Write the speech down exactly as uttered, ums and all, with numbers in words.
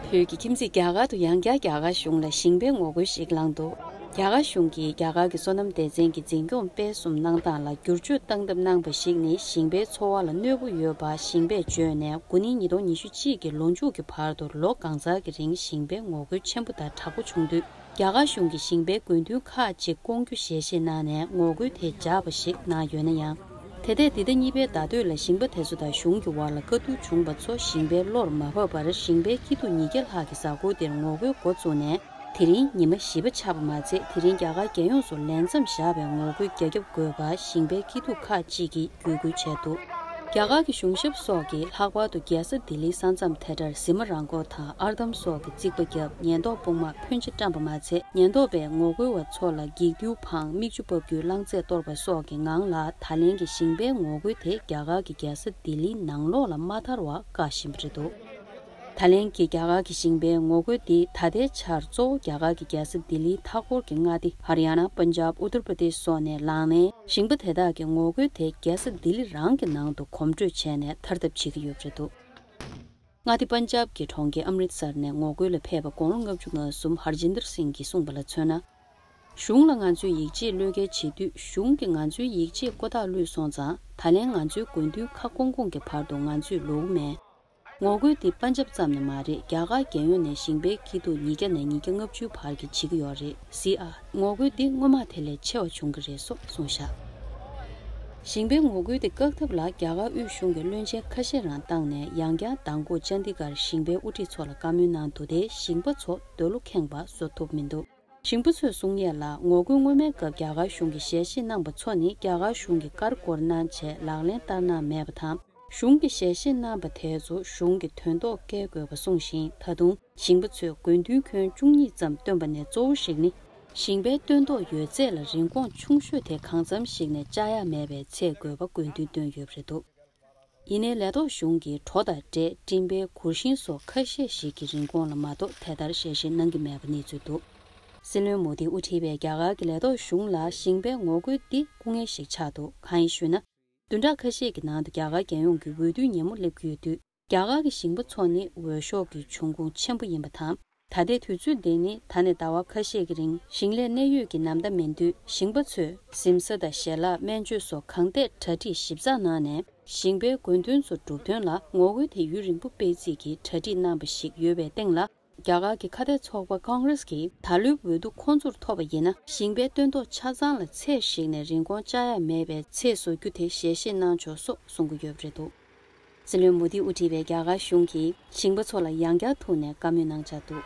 བོད་ཀྱི་ཁྱིམ་མཚེས་རྒྱ་གར་དུ་ཡང་བསྐྱར་རྒྱ་གར་གཞུང་ལ་ཞིང་པའི་ངོ་རྒོལ་ཞིག་བསླངས་འདུག་རྒྱ་གར་གཞུང་གིས་རྒྱ་གར་གྱི་སོ་ནམ་སྡེ་ཚན་གྱི་འཛིན་སྐྱོང་སྤེལ་གསུམ་གནང་སྟངས་ལ་བསྒྱུར་བཅོས་བཏང་ཐབས་གནང་བ་ཞིག་ནི། ཞིང་པའི་འཚོ་བ་ལ་གནོད་པ་ཡོད་པ་ཞིང་པས་བརྗོད་ནས། དགུ་ནི་ཉིས་སྟོང་ཉི་ཤུ་གཅིག་གི་ལོ་མཇུག་གི་བར་དུ་ལོ་གང་ཚང་གི་རིང་ཞིང་པའི་ངོ་རྒོལ་ཆེན་པོ་དང་དྲག་པོ་བྱུང་དུས། རྒྱ་གར་གཞུང་གིས་ཞིང་པའི་དགོས་འདུན་ཁག་ཅིག་སྐོང་རྒྱུ་ཞལ་བཞེས་གནང་ནས། ངོ་རྒོལ་དེ་འཇགས་པ་ཞིག་གནང་ཡོད་ན་ཡང་། ད་ལྟའི་འདི་ཟླ་གཉིས་པའི་ཟླ་སྟོད་ལ་ཞིང་པ་དེ་ཚོ་དང་གཞུང་གི་བར་ལ་བཀའ་བསྡུར་བྱུང་བ་ཚོ་ཞིང་པའི་བློར་མ་བབས་པར། ཞིང་པའི་སྐྱིད་སྡུག་ཉིས་བརྒྱ་ལྷག་གིས་གཟའ་འཁོར་འདིར་ངོ་རྒོལ་འགོ་བཙུགས་ནས། དེ་རིང་ཉི་མ་བཞི་པ་ཆགས་པ་མ་ཚད། དེ་རིང་རྒྱ་གར་རྒྱལ་ཡོངས་སུ་ལས་མཚམས་བཞག་པའི་ངོ་རྒོལ་རྒྱ་ཁྱབ་དགོས་པ་ཞིང་པའི་སྐྱིད་སྡུག་ཁག་ཅིག་གིས་བརྒྱུད་སྐུལ་བྱས་འདུག་རྒྱ་གར་གྱི་གཞུང་ཞབས་སོགས་ཀྱིས་ལྷག་པར་དུ་རྒྱལ་ས་ལྡི་ལིའི་ས་མཚམས་དེ་འདྲར་གཟིགས་མོ་རང་འཁོར་དང་ཨར་འདམ་སོགས་ཀྱི་རྩིག་པ་བརྒྱབ། ཉེན་རྟོག་དཔུང་དམག་ཕོན་ཆེ་བཀྲམ་པ་མ་ཚད། ཉེན་རྟོག་པས་ངོ་རྒོལ་བ་ཚོ་ལ་འགྱིག་རྡུལ་འཕངས། མིག་ཆུ་ཕབ་རྒྱུའི་རླངས་རྫས་གཏོར་བ་སོགས་ཀྱི་ངང་ལ། ད་ལན་གྱི་ཞིང་པའི་ངོ་རྒོལ་དེ་རྒྱ་གར་གྱི་རྒྱལ་ས་ལྡི་ལིའི་ནང་ལོགས་ལ་མ་དར་བར་བཀག་བཞིན་པ་རེད་འདུག་ད་ལན་གྱི་རྒྱ་གར་གྱི་ཞིང་པའི་ངོ་རྒོལ་འདི་ད་ལྟའི་ཆར་གཙོ་བོ་རྒྱ་གར་གྱི་རྒྱལ་ས་ལྡི་ལིའི་མཐའ་འཁོར་གྱི་མངའ་སྡེ་ཧ་རི་ཡ་ན། པན་ཇབ། ཨུ་ཏར་པྲ་དེཤ་སོགས་ནས་ལངས་ནས། ཞིང་པ་དེ་དག་གི་ངོ་རྒོལ་དེ་རྒྱལ་ས་ལྡི་ལི་རང་གི་ནང་དུ་གོམ་བགྲོད་བྱས་ནས་ཐར་ཐབས་བྱེད་ཀྱི་ཡོད་པ་རེད་འདུག་མངའ་སྡེ་པན་ཇབ་ཀྱི་གྲོང་ཁྱེར་ཨམ་རིད་སར་ནས་ངོ་རྒོལ་ལ་ཕེབས་པ་དགུང་ལོ་ལྔ་བཅུ་ང་གསུམ་ཧར་ཇིན་དར་སིང་གིས་གསུངས་པ་ལ་མཚོན་ན། གཞུང་ལ་ང་ཚོས་ཡིག་ཆས་གློད་གལ་བྱེད་དུས། གཞུང་གིས་ང་ཚོའི་ཡིག་ཆས་ཀོ་ཐག་བླུད་སོང་ཙང་། ད་ལན་ང་ཚོའི་དགོས་འདུན་ཁ་སྐོང་སྐོང་གི་བར་དུ་ང་ཚོས་ལོག་གི་མེད། ངོ་རྒོལ་འདི་པན་ཇབ་ཙམ་ནས་མ་རེད། རྒྱ་གར་རྒྱལ་ཡོངས་ནས་ཞིང་པའི་སྐྱིད་སྡུག་ཉིས་བརྒྱ་ནས་ཉིས་བརྒྱ་ལྔ་བཅུའི་བར་གྱི་བྱེད་ཀྱི་ཡོད་རེད། གཟིགས་ཨ། ངོ་རྒོལ་འདི་སྔོན་མ་དེ་ལས་ཆེ་བ་བྱུང་གི་རེད་སོགས་གསུངས་བཞག་ཞིང་པའི་ངོ་རྒོལ་དེ་བཀག་ཐབས་ལ་རྒྱ་གར་དབུས་གཞུང་གི་བློན་ཆེན་ཁ་ཤས་རང་བཏང་ནས། ཡང་བསྐྱར་མདང་དགོང་ཅན་དི་གར་ཞིང་པའི་དབུ་ཁྲིད་ཚོ་ལ་བཀའ་མོལ་གནང་འདུག་དེས་ཞིང་པ་ཚོ་འདོད་བློ་ཁེངས་པ་བཟོ་ཐུབ་མི་འདུག་ཞིང་པ་ཚོས་གསུང་ཡས་ལ། ངོ་རྒོལ་སྔོན་མའི་སྐབས་རྒྱ་གར་གཞུང་གིས་ཞལ་བཞེས་གནང་པ་ཚོ་ནི། རྒྱ་གར་གཞུང་གིས་ཀར་བཀོལ་གནང་བྱས་ལག་ལེན་བསྟར་གནང་མེད་པ་དང་། གཞུང་གིས་ཞལ་བཞེས་གནང་པ་དེ་ཚོ་གཞུང་གི་དོན་ཐོག་བཀལ་དགོས་པ་གསུངས་ཤིང་། ད་དུང་ཞིང་པ་ཚོས་དགོས་འདུན་ཁྱོན་བཅུ་གཉིས་ཙམ་བཏོན་པ་ནས། གཙོ་བོ་ཞིག་ནི། ཞིང་པའི་སྟོན་ཐོག་ཡོད་ཚད་ལ་རིན་གོང་ཆུང་ཤོས་དེ་གང་འཚམ་ཞིག་ནས་བཅག་ཡ་མེད་པའི་ཚད་དགོས་པ་དགོས་འདུན་བཏོན་ཡོད་པ་རེད་འདུག་ཡིན་ནའི་ལས་ཐོག་གཞུང་གིས་གྲོ་དང་འབྲས། སྤྲིན་པའི་གུར་ཤིང་སོགས་ཁ་ཤས་ཤིག་གི་རིན་གོང་ལ་མ་གཏོགས་དེ་ལྟར་ཞལ་བཞེས་གནང་གི་མེད་པ་གནས་ཚུལ་འདུག་སྲིད་བློན་མོ་དིས་དབུ་ཁྲིད་པའི་རྒྱ་གར་གྱི་ལས་ཐོག་གཞུང་ལ་ཞིང་པའི་ངོ་རྒོལ་འདི་སྐུ་ངལ་ཞིག་ཆགས་འདུག་གང་ཡིན་ཞུས་ན། བདུན་ཕྲག་ཁ་ཤས་ཀྱི་ནང་དུ་རྒྱ་གར་རྒྱལ་ཡོངས་ཀྱི་འོས་བསྡུ་ཉིན་མོ་སླེབས་ཀྱི་ཡོད་དུས། རྒྱ་གར་གྱི་ཞིང་པ་ཚོ་ནི་འོས་ཤོག་གི་འབྱུང་ཁུངས་ཆེན་པོ་ཡིན་པ་དང་། ད་ལྟའི་དུས་ཚོད་འདི་ནི་ད་ནས་ཟླ་བ་ཁ་ཤས་ཀྱི་རིང་ཞིང་ལས་གནད་ཡོད་ཀྱི་ནམ་ཟླ་མིན་དུས། ཞིང་པ་ཚོས་གཟིམ་ས་དང་ཞལ་ལག་སྨན་བཅོས་སོགས་གང་ཐད་གྲ་སྒྲིག་ཞིབ་ཚགས་གནང་ནས། ཞིང་པའི་དགོས་འདུན་ཚོ་སྒྲུབ་དོན་ལ་ངོ་རྒོལ་དེ་ཡུན་རིང་པོ་སྤེལ་རྩིས་ཀྱིས་གྲ་སྒྲིག་གནང་པ་ཞིག་ཡོད་པའི་སྟེང་ལ། རྒྱ་གར་གྱི་ཁ་གཏད་ཚོགས་པ་ཀོང་རེས་ཀྱིས་ད་ལོའི་འོས་བསྡུ་ཁོང་ཚོར་ཐོབ་པ་ཡིན་ན། ཞིང་པའི་སྟོན་ཐོག་ཆ་ཚང་ལ་ཚད་ཞིག་ནས་རིན་གོང་བཅག་ཡ་མེད་པའི་ཚད་བཟོ་རྒྱུ་དེ་ཞལ་བཞེས་གནང་ཆོག་སོགས་གསུང་གི་ཡོད་པ་རེད་འདུག་སྲིད་བློན་མོ་དིས་དབུ་ཁྲིད་པའི་རྒྱ་གར་གཞུང་གིས་ཞིང་པ་ཚོ་ལ་ཡང་བསྐྱར་ཐུག་ནས་བཀའ་མོལ་གནང་འཆར་འདུག